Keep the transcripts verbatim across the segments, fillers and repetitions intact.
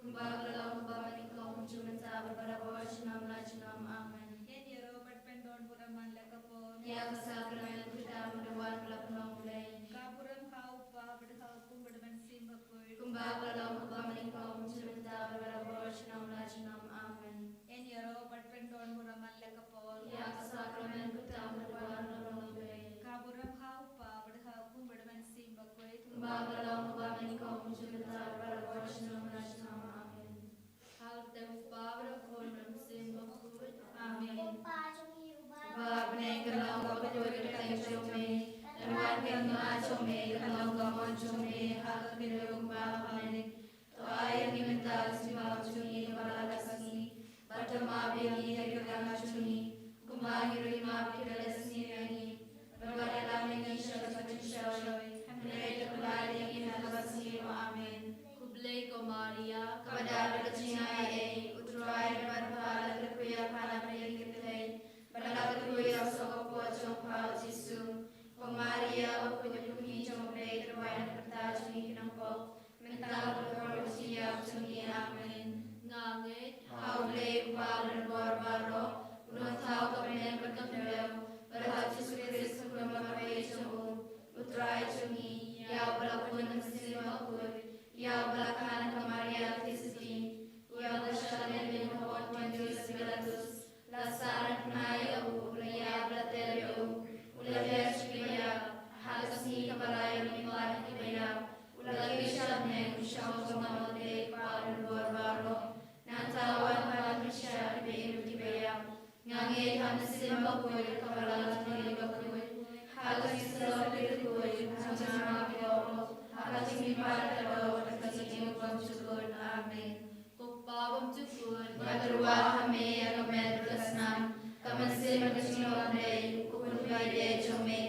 Kumba ka la long, kumba mynnyngkong, mynta bad barabor, junom la junom. Amen. Ïaroh bad pyndon burom man la ka por. Ïa ka sakramen khuid tam u dei wan bad la pynlong Blei. Ka burom ha u Kpa bad ha u Khun bad ha u Mynsiem Bakhuid. Kumba ka la long, kumba mynnyngkong, mynta bad barabor, junom la junom. Amen. Ïaroh bad pyndon burom man la ka por. Ïa ka sakramen khuid tam u dei wan bad la pynlong Blei. Ka burom ha u Kpa bad ha u Khun bad ha u Mynsiem Bakhuid. Kumba ka la long, kumba mynnyngkong, mynta bad barabor, junom la junom. Amen. Ha u kyrteng u Kpa bad u Khun bad u Mynsiem Bakhuid. Amen. Ba ha bneng, kan long bakhuid ka kyrteng jong me. Kan wan ka hima jong me, kan long ka mon jong me, ha ka khyndew kumba ha bneng. To ai ïa ngi mynta ka jingbam jong ngi kaba la ka sngi. Bad to map ïa ngi ïa ki kyrdan jong ngi, kumba ngi ruh ngi map ïa ki ba la ka sngi ïa ngi. Bad wat ïalam ïa ngi sha ka jingshoi, hynrei to pyllait ïa ngi na kaba sniew. Amen. Khublei ko Maria, kaba dap da ka jingaiei, U Trai u don bad pha, la kyrkhu ïa pha na pdeng ki kynthei, bad la kyrkhu ïa u sohkpoh jong pha u Jisu. Ko Maria, u khuid u kmie jong U Blei, to duwai na ka bynta jong ngi ki nongpop, mynta bad ha ka por jong ka jingïap jong ngi. Amen. Nga ngeit ha U Blei U Kpa Uba don bor baroh, u nongthaw ka bneng bad ka khyndew, bad ha U Jisu Khrist u khun ba marwei jong u, U Trai jong ngi, ïa uba la pun ha ka mynsiem bakhuid, ïa uba la kha na ka Maria ka theisotti, ïa uba la shah leit ha u Pontius Pilatus, la sah ryngkat ïa u, u la ïap, la tep ïa u, u la hiar sha kiba ïap, ha ka sngi kaba lai u la mih pat na kiba ïap, u la kiew sha bneng, u shong jong u ha U Blei U Kpa Uba don bor baroh. Nangta u wan pat ban pynshai ïa kiba im bad kiba ïap. Nga ngeit ha ka mynsiem bakhuid, kaba la long jong ki bakhuid, ha ka jingïasyllok ki riewkhuid, ha ka jingmap ïa u, ha ka jingmihpat ka doh, ha ka jingim bymjukut. Amen. Ko Kpa bymjukut, nga tyrwa ha me ïa ka met bad ka snam, ka mynsiem bad ka jinglong Blei, U Khun ba ïeid jong me,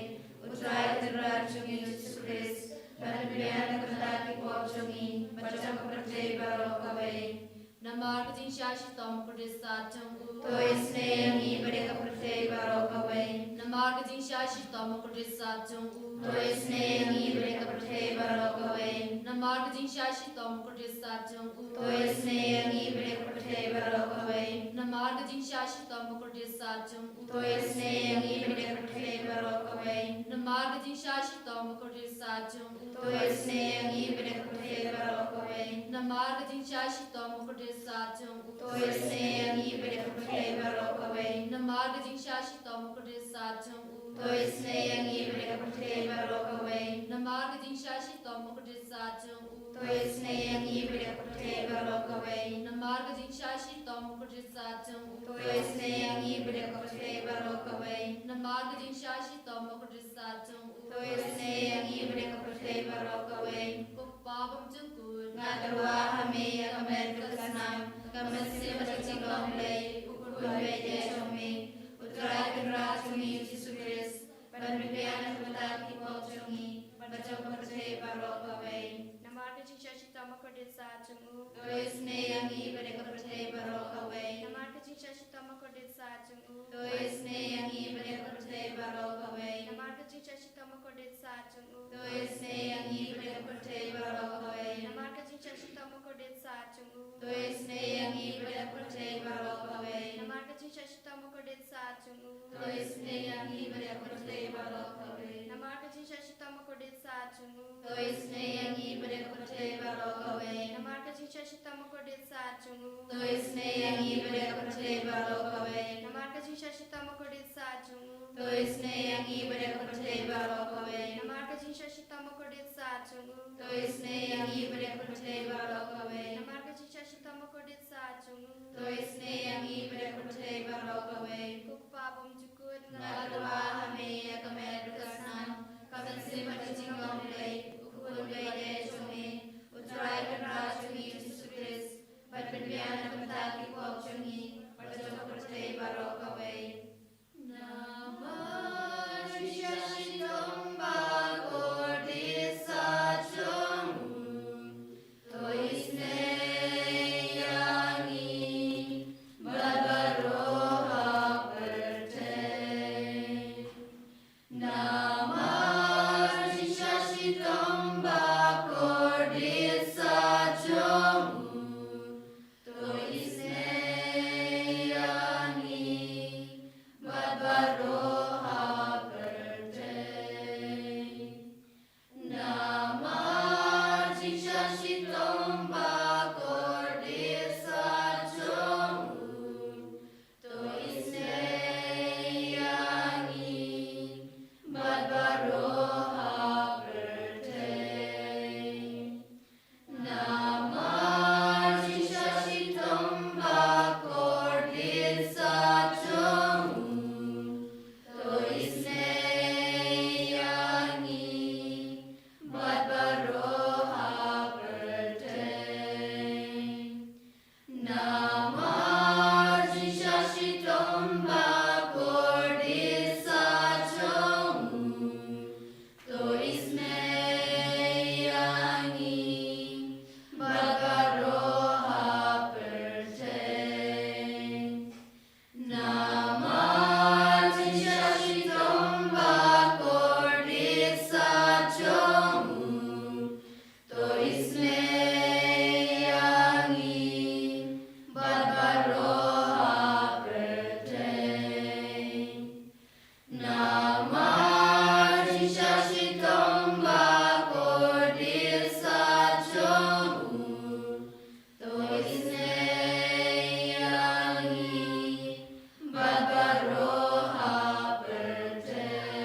U Trai Kynrad jong ngi U Jisu Khrist, ban pynbiang na ka bynta ki pop jong ngi bad jong ka pyrthei baroh kawei. Namar ka jingshah shitom bakordit sat jong u, to isynei ïa ngi bad ïa ka pyrthei baroh kawei. Namar ka jingshah shitom bakordit sat jong u, to isynei ïa ngi bad ïa ka pyrthei baroh kawei. Namar ka jingshah shitom bakordit sat jong u, to isynei ïa ngi bad ïa ka pyrthei baroh kawei. Namar ka jingshah shitom bakordit sat jong u, to isynei ïa ngi bad ïa ka pyrthei baroh kawei. Namar ka jingshah shitom bakordit sat jong u, to isynei ïa ngi bad ïa ka pyrthei baroh kawei. Namar ka jingshah shitom bakordit sat jong u, to isynei ïa ngi bad ïa ka pyrthei baroh kawei. Namar ka jingshah shitom bakordit sat jong u, to isynei ïa ngi bad ïa ka pyrthei baroh kawei. Namar ka jingshah shitom bakordit sat jong u, to isynei ïa ngi bad ïa ka pyrthei baroh kawei. Namar ka jingshah shitom bakordit sat jong u, to isynei ïa ngi bad ïa ka pyrthei baroh kawei. Namar ka jingshah shitom bakordit sat jong u, to isynei ïa ngi bad ïa ka pyrthei baroh kawei. Ko Kpa bymjukut, nga tyrwa ha me ïa ka met bad ka snam, ka mynsiem bad ka jinglong Blei, U Khun ba ïeid jong me, U Trai Kynrad jong ngi U Jisu Khrist, ban pynbiang na ka bynta ki pop jong ngi bad jong ka pyrthei baroh kawei. Namar ka jingshah shitom bakordit sat jong u, to isynei ïa ngi bad ïa ka pyrthei baroh kawei. Namar ka jingshah shitom bakordit sat jong u, to isynei ïa ngi bad ïa ka pyrthei baroh kawei. Namar ka jingshah shitom bakordit sat jong u, to isynei ïa ngi bad ïa ka pyrthei baroh kawei. Namar ka jingshah shitom bakordit sat jong u, to isynei ïa ngi bad ïa ka pyrthei baroh kawei. Namar ka jingshah shitom bakordit sat jong u, to isynei ïa ngi bad ïa ka pyrthei baroh kawei. Namar ka jingshah shitom bakordit sat jong u, to isynei ïa ngi bad ïa ka pyrthei baroh kawei. Namar ka jingshah shitom bakordit sat jong u, to isynei ïa ngi bad ïa ka pyrthei baroh kawei. Namar ka jingshah shitom bakordit sat jong u, to isynei ïa ngi bad ïa ka pyrthei baroh kawei. Namar ka jingshah shitom bakordit sat jong u, to isynei ïa ngi bad ïa ka pyrthei baroh kawei. Namar ka jingshah shitom bakordit sat jong u, to isynei ïa ngi bad ïa ka pyrthei baroh kawei. Ko Kpa bymjukut, nga tyrwa ha me ïa ka met bad ka snam, ka mynsiem bad ka jinglong Blei, U Khun ba ïeid jong me, U Trai Kynrad jong ngi U Jisu Khrist, ban pynbiang na ka bynta ki pop jong ngi bad jong ka pyrthei baroh kawei. Namar ka jingshah shitom bakordit sat jong u, to isynei ïa ngi bad baroh ha pyrthei. Namar ka jingshah shitom bakordit sat jong u, shitom ba kordit sa jong u, to isynei ïa ngi bad baroh ha pyrthei. Namar jingshisha shitom ba kordit sa jong u, to isynei ïa ngi bad baroh ha pyrthei. Namar jingshisha shitom ba kordit sa jong u, to isynei ïa ngi bad baroh ha pyrthei. Namar jingshisha shitom ba kordit sa jong u, to isynei ïa ngi bad baroh ha pyrthei. Namar jingshisha shitom ba kordit sa jong u, to isynei ïa ngi bad baroh ha pyrthei.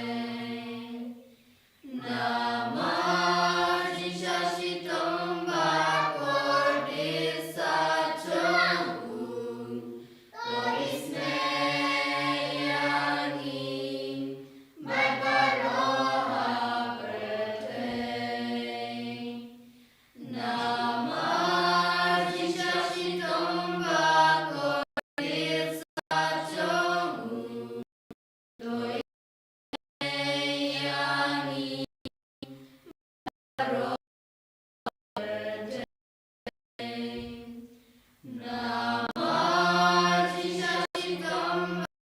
Namar jingshisha shitom ba kordit sa jong u, to isynei ïa ngi bad baroh ha pyrthei. Namar jingshisha shitom ba kordit sa jong u, to isynei ïa ngi baroh ha pyrthei. Namar jingshisha shitom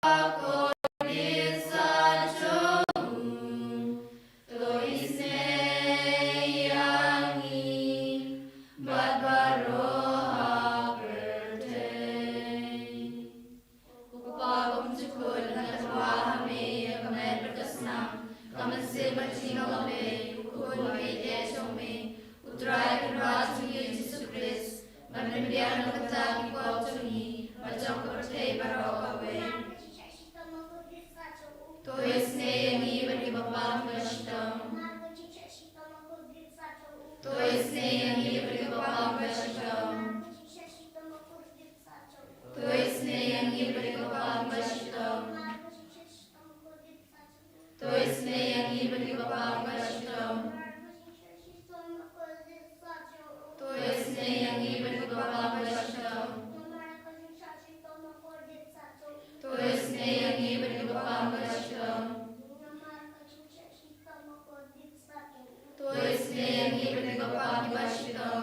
ba kordit sa jong u, to isynei ïa ngi bad baroh ha pyrthei. Ko Kpa kumjuh khun, nga kyrpad ha me ïa ka met bad ka snam, ka mynsiem bad ka jinglong me, u khun bad ka ïeit jong me, U Trai Kynrad jong ngi Jisu Khrist, ban pynbiang na ka bynta ki pop jong ngi bad jong ka pyrthei baroh kawei. To isynei ïa ngi bad kiba pang kiba shitom. To isynei ïa ngi bad kiba pang kiba shitom. To isynei ïa ngi bad kiba pang kiba shitom. To isynei ïa ngi bad kiba pang kiba shitom. To isynei ïa ngi bad kiba pang kiba shitom. To isynei ïa ngi bad kiba pang kiba shitom. To isynei ïa ngi bad kiba pang kiba shitom.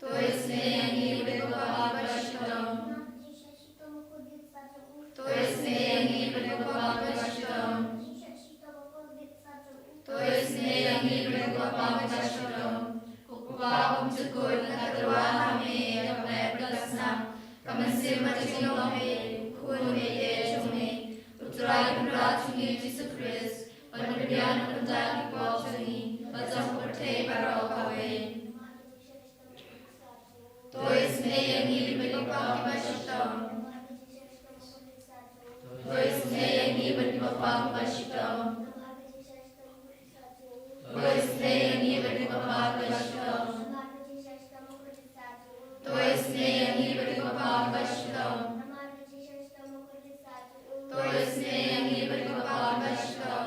To isynei ïa ngi bad kiba pang kiba shitom. To isynei ïa ngi bad kiba pang kiba shitom. To isynei ïa ngi bad kiba pang kiba shitom. Ko Kpa kumjuh khun, nga kyrpad ha me ïa ka met bad ka snam, ka mynsiem bad ka jinglong me, u khun bad ka ïeit jong me, U Trai Kynrad jong ngi Jisu Khrist, ban pynbiang na ka bynta ki pop jong ngi bad jong ka pyrthei baroh kawei. To isynei ïa ngi bad kiba pang kiba shitom. To isynei ïa ngi bad kiba pang kiba shitom. To isynei ïa ngi bad kiba pang kiba shitom. To isynei ïa ngi bad kiba pang kiba shitom. To isynei ïa ngi bad kiba pang kiba shitom.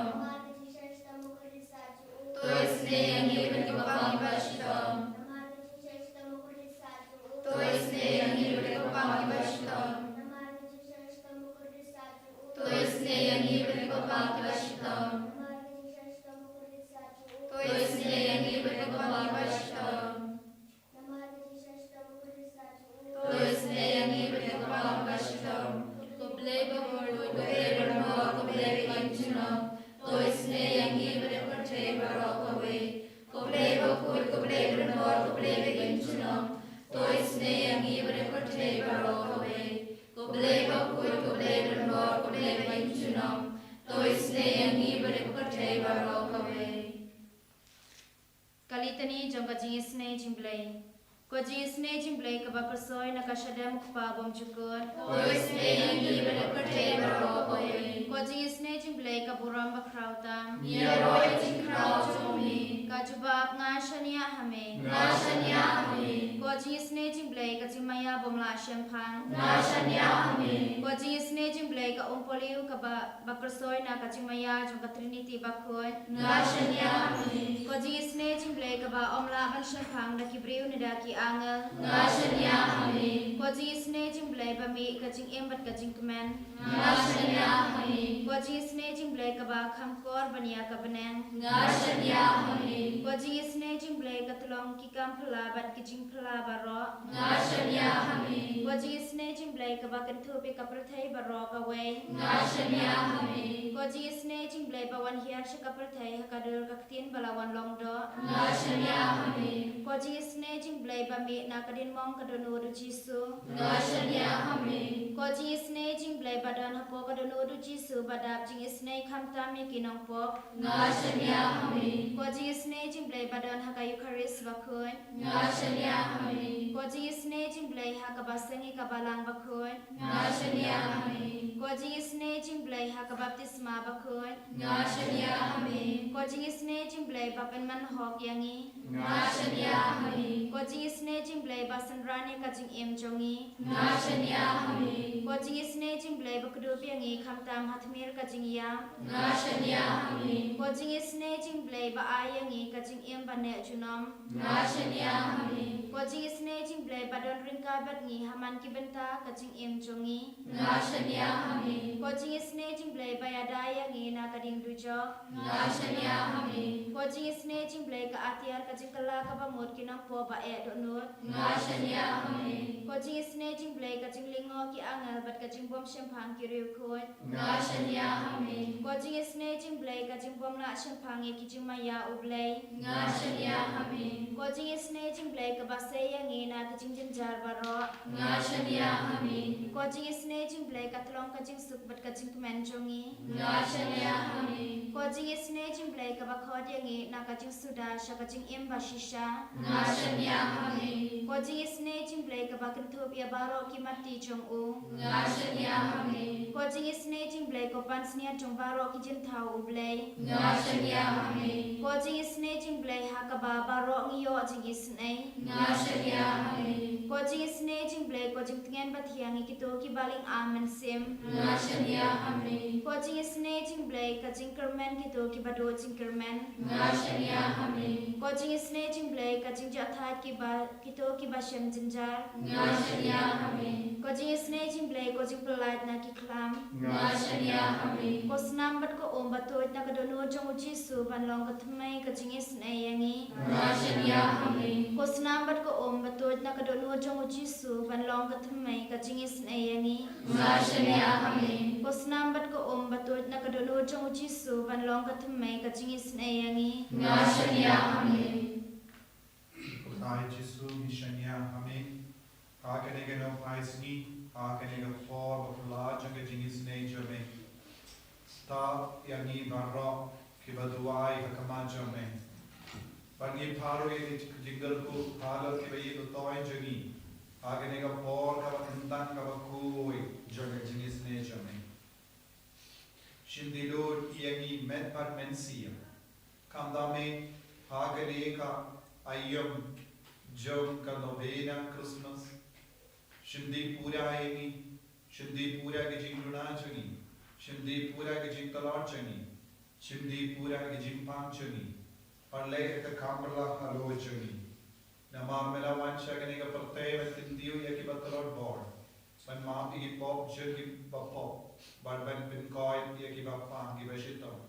Litani jong ka jingisynei jingblei. Ko jingisynei jingblei kaba khuslai na ka shadem u Kpa bymjukut. Ko isynei ïa ngi bad ka pyrthei baroh. Ko jingisynei jingblei ka burom bakhraw tam. Ïaroh ïa ka jingkhraw jong me. Ka jubab, nga shaniah ha me. Nga shaniah ha me. Ko jingisynei jingblei ka jingmaïa bymlah shemphang. Nga shaniah ha me. Ko jingisynei jingblei ka umpohliew kaba ba khuslai na ka jingmaïa jong ka Trinity bakhuid. Nga shaniah ha me. Ko jingisynei jingblei kaba ym lah ban shemphang da ki briew ne da ki angel. Nga shaniah ha me. Ko jingisynei jingblei ba mih ka jingim bad ka jingkmen. Nga shaniah ha me. Ko jingisynei jingblei kaba kham kor ban ïa ka bneng. Nga shaniah ha me. Ko jingisynei jingblei ka tyllong ki kam phylla bad ki jingphylla baroh. Nga shaniah ha me. Ko jingisynei jingblei kaba kynthup ïa ka pyrthei baroh kawei. Nga shaniah ha me. Ko jingisynei jingblei ba wan hiar sha ka pyrthei ha ka dur ka ktien ba la wan long doh. Nga shaniah ha me. Ko jingisynei jingblei ba mih na ka diengmong ka dohnud u Jisu. Nga shaniah ha me. Ko jingisynei jingblei ba don hapoh ka dohnud u Jisu ba dap jingisynei khamtam ïa ki nongpop. Nga shaniah ha me. Ko jingisynei jingblei ba don ha ka Eukharist bakhuid. Nga shaniah ha me. Ko jingisynei jingblei ha kaba seng ïa ka balang bakhuid. Nga shaniah ha me. Ko jingisynei jingblei ha ka baptisma bakhuid. Nga shaniah ha me. Ko jingisynei jingblei ba pynman hok ïa ngi. Nga shaniah ha me. Ko jingisynei jingblei ba synran ïa ka jingim jong ngi. Nga shaniah ha me. Ko jingisynei jingblei ba kdup ïa ngi khamtam ha tmier ka jingïap. Nga shaniah ha me. Ko jingisynei jingblei ba ai ïa ngi ka jingim ba neh junom. Nga shaniah ha me. Ko jingisynei jingblei ba don ryngkat bad ngi ha man ki bynta ka jingim jong ngi. Nga shaniah ha me. Ko jingisynei jingblei ba ïada ïa ngi na ka diengdujok. Nga shaniah ha me. Ko jingisynei jingblei ka atiar ka jingkylla kaba mut ki nongpop ba eh dohnud. Nga shaniah ha me. Ko jingisynei jingblei ka jinglyngngoh ki angel bad ka jingbymshemphang ki riewkhuid. Nga shaniah ha me. Ko jingisynei jingblei ka jingbymlah shemphang ïa ki jingmaïa u Blei. Nga shaniah ha me. Ko jingisynei jingblei kaba sei ïa ngi na ki jingjynjar baroh. Nga shaniah ha me. Ko jingisynei jingblei ka tyllong ka jingsuk bad ka jingkmen jong ngi. Nga shaniah ha me. Ko jingisynei jingblei kaba khot ïa ngi na ka jingsuda sha ka jingim bashisha. Nga shaniah ha me. Ko jingisynei jingblei kaba kynthup ïa baroh ki matti jong u. Nga shaniah ha me. Ko jingisynei jingblei ko pansngiat jong baroh ki jingthaw u Blei. Nga shaniah ha me. Ko jingisynei jingblei ha kaba baroh ngi ïoh jingisynei. Nga shaniah ha me. Ko jingisynei jingblei ko jingtngen bathiang ïa kito kiba lyngba mynsiem. Nga shaniah ha me. Ko jingisynei jingblei ka jingkyrmen kito kiba duh jingkyrmen. Nga shaniah ha me. Ko jingisynei jingblei ka jingjahthait kiba kito kiba shem jynjar. Nga shaniah ha me. Ko jingisynei jingblei ko jingpyllait na ki khlam. Nga shaniah ha me. Ko snam bad ko um ba tuid na ka dohnud jong u Jisu ban long ka thymmei ka jingisynei ïa ngi. Nga shaniah ha me. Ko snam bad ko um ba tuid na ka dohnud jong u Jisu ban long ka thymmei ka jingisynei ïa ngi. Nga shaniah ha me. Ko snam bad ko um ba tuid na ka dohnud jong u Jisu ban long ka thymmei ka jingisynei ïa ngi. Nga shaniah ha me. Ko Trai Jisu, ngi shaniah ha me. Ha kane ka nongphai sngi, ha kane ka por ba phylla jong ka jingisynei jong me, tap ïa ngi baroh kiba duwai ha khmat jong me. Bad ngi phah ruh ïa ka jingkyrkhu halor kiba ïeit ba toiñ jong ngi ha kane ka por kaba kyntang kaba khuid jong ka jingisynei jong me. Shim dih lut ïa ngi met bad mynsiem. Khamtam eh ha kane ka aïom jong ka novena Christmas. Shim dih pura ïa ngi. Shim dih pura ka jingduna jong ngi. Shim dih pura ka jingtlot jong ngi. Shim dih pura ka jingpang jong ngi. Bad leh ka kam phylla halor jong ngi. Namar me la wan sha kane ka pyrthei ban kyntiew ïa kiba tlot bor, ban map ïa ki pop jong kiba pop, bad ban pynkoit ïa kiba pang kiba shitom,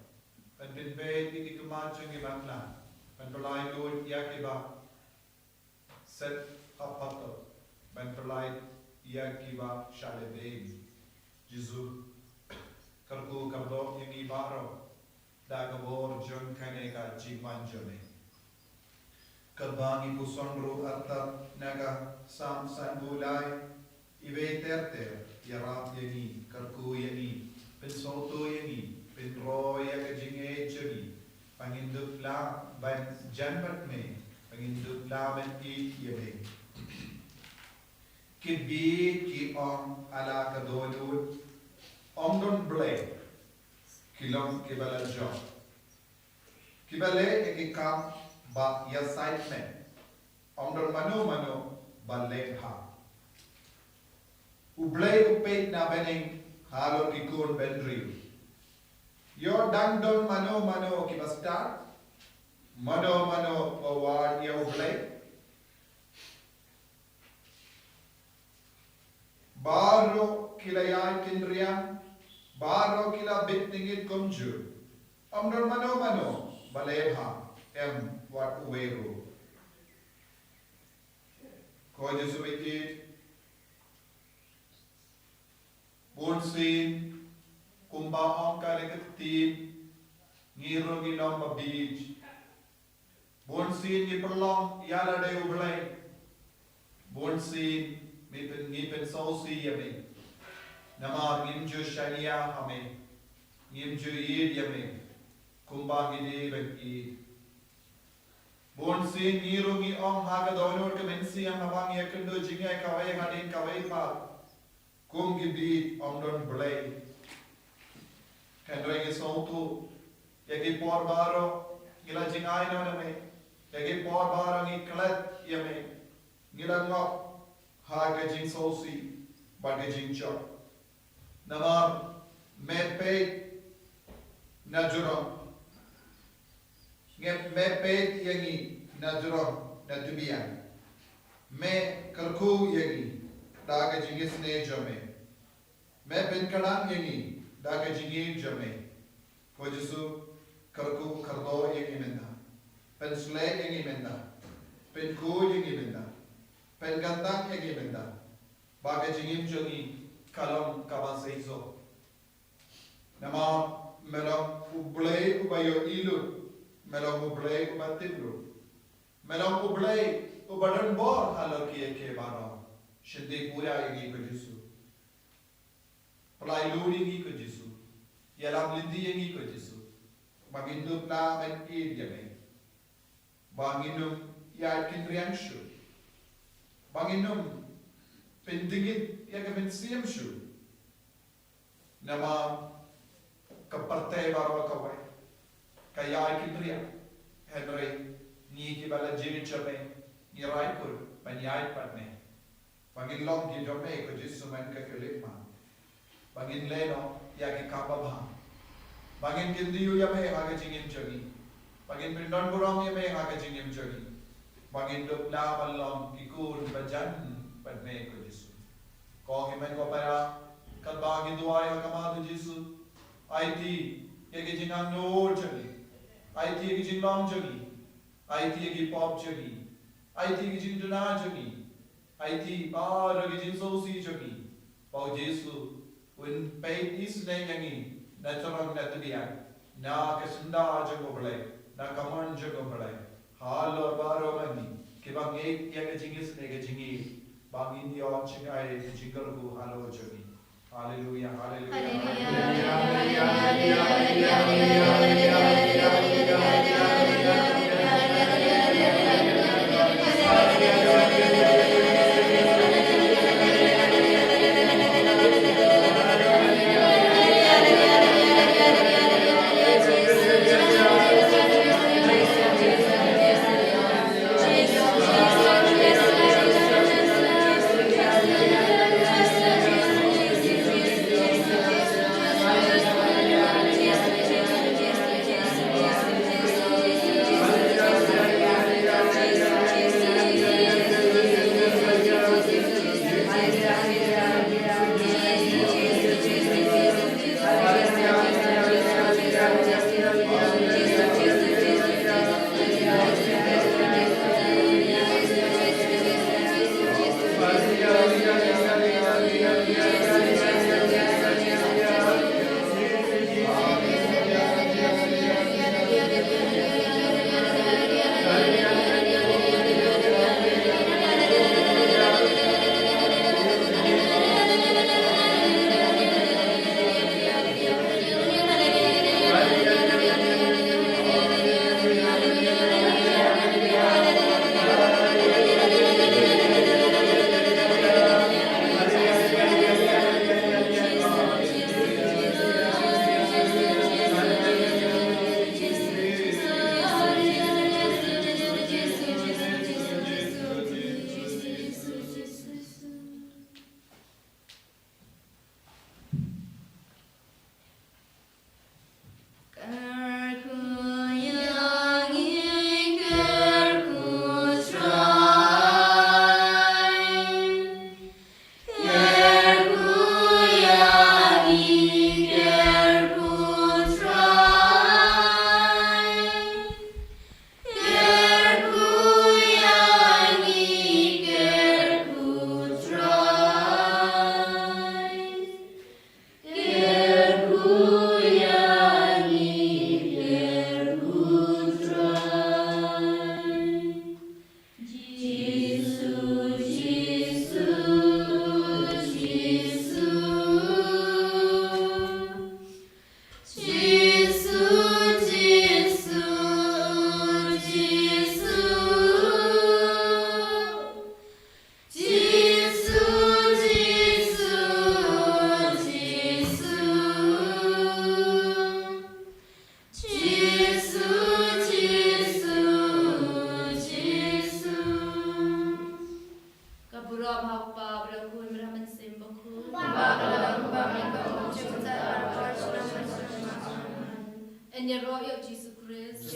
ban pynpeit ïa ki khmat jong kiba khlaiñ, ban pyllait lut ïa kiba set ha patop, ban pyllait ïa kiba shah lehbeiñ. Jisu, kyrkhu kyrdoh ïa ngi baroh da ka bor jong kane ka jingwan jong me. Katba ngi puson ruh artat na ka Salm sanphew lai, iwei ter ter ïarap ïa ngi, kyrkhu ïa ngi, pynsngewthuh ïa ngi, pynroi ïa ka jingïeit jong ngi, ba ngin dup lah ban jan bad me Ngin dup la men ïeit ïa me. Ki bit ki ong ha la ka dohnud, ym don Blei, ki long kiba la jop, kiba leh ïa ki kam ba ïasaid met, ym don mano mano ba leh bha. U Blei u peit na bneng halor ki khun bynriew. Ïoh dang don mano mano kiba stad, mano mano ba wad ïa U Blei. Baroh ki la ïaid kynriang, baroh ki la bit nengit kumjuh. Ym don mano mano ba leh bha, em wat uwei ruh. Ko Jisu baieit, bunsien kumba ong ka ktien, ngi ruh ngi long ba bieit. Bunsien ngi pynlong ïa lade U Blei. Bunsien ngi pyn, ngi pynsngewsih ïa me. Namar ngim ju shaniah ha me, ngim ju ïeit ïa me kumba ngi dei ban ïeit. Bunsien ngi ruh ngi ong ha ka dohnud ka mynsiem haba ngi ïakynduh jingïakawei hadien kawei pat, kum ki bit ym don Blei. Hynrei ngi sngewthuh, ïa ki por baroh ngi la jingai noh na me, ïa ki por baroh ngi klet ïa me, ngi la ngop ha ka jingsngewsih bad ka jingjop. Namar me peit na jrong, ngi, me peit ïa ngi na jrong na tbian. Me kyrkhu ïa ngi da ka jingisynei jong me. Me pynkhlaiñ ïa ngi da ka jingïeit jong me. Ko Jisu, kyrkhu kyrdoh ïa ngi mynta. Pynshlei ïa ngi mynta. Pynkhuid ïa ngi mynta. Pynkyntang ïa ngi mynta. Ba ka jingim jong ngi ka long kaba seisoh. Namar me long U Blei uba ïohi lut, me long U Blei uba tip lut, me long U Blei uba don bor halor kiei kiei baroh. Shynti pura ïa ngi ko Jisu. Pynlait lut ïa ngi ko Jisu. Ïalap lynti ïa ngi ko Jisu. Ba ngin dup la men ïeit ïa me. Ba ngin ym ïaid kynriang shuh. Ba ngin ym pyndngit ïa ka mynsiem shuh. Namar ka pyrthei baroh kawei ka ïaid kynriang. Hynrei ngi kiba la jied jong me, ngi rai kut ban ïaid bad me. Ba ngin long ki jong me ko Jisu man ka Philip man. Ba ngin leh noh ïa ki kam babha. Ba ngin kyntiew ïa me ha ka jingim jong ngi. Ba ngin pyndonburom ïa me ha ka jingim jong ngi. Ba ngin dup la ban long ki khun bajan bad me ko Jisu. Ko hynmen ko para, katba ngi duwai ha khmat u Jisu, aiti ïa ki jingangnud jong ngi. Aiti ïa ki jinglong jong ngi. Aiti ïa ki pop jong ngi. Aiti ïa ki jingduna jong ngi. Aiti baroh ki jingsngewsih jong ngi. Ba u Jisu un peit isynei ïa ngi na jrong na tbian, na ka syndah jong U Blei, na ka mon jong U Blei. Halor baroh ma ngi kiba ngeit ïa ka jingisynei ka jingïeit, ba ngin ïoh jngai ka jingkyrkhu halor jong ngi. Haleluia, haleluia. Ïaroh ïa u Jisu Khrist.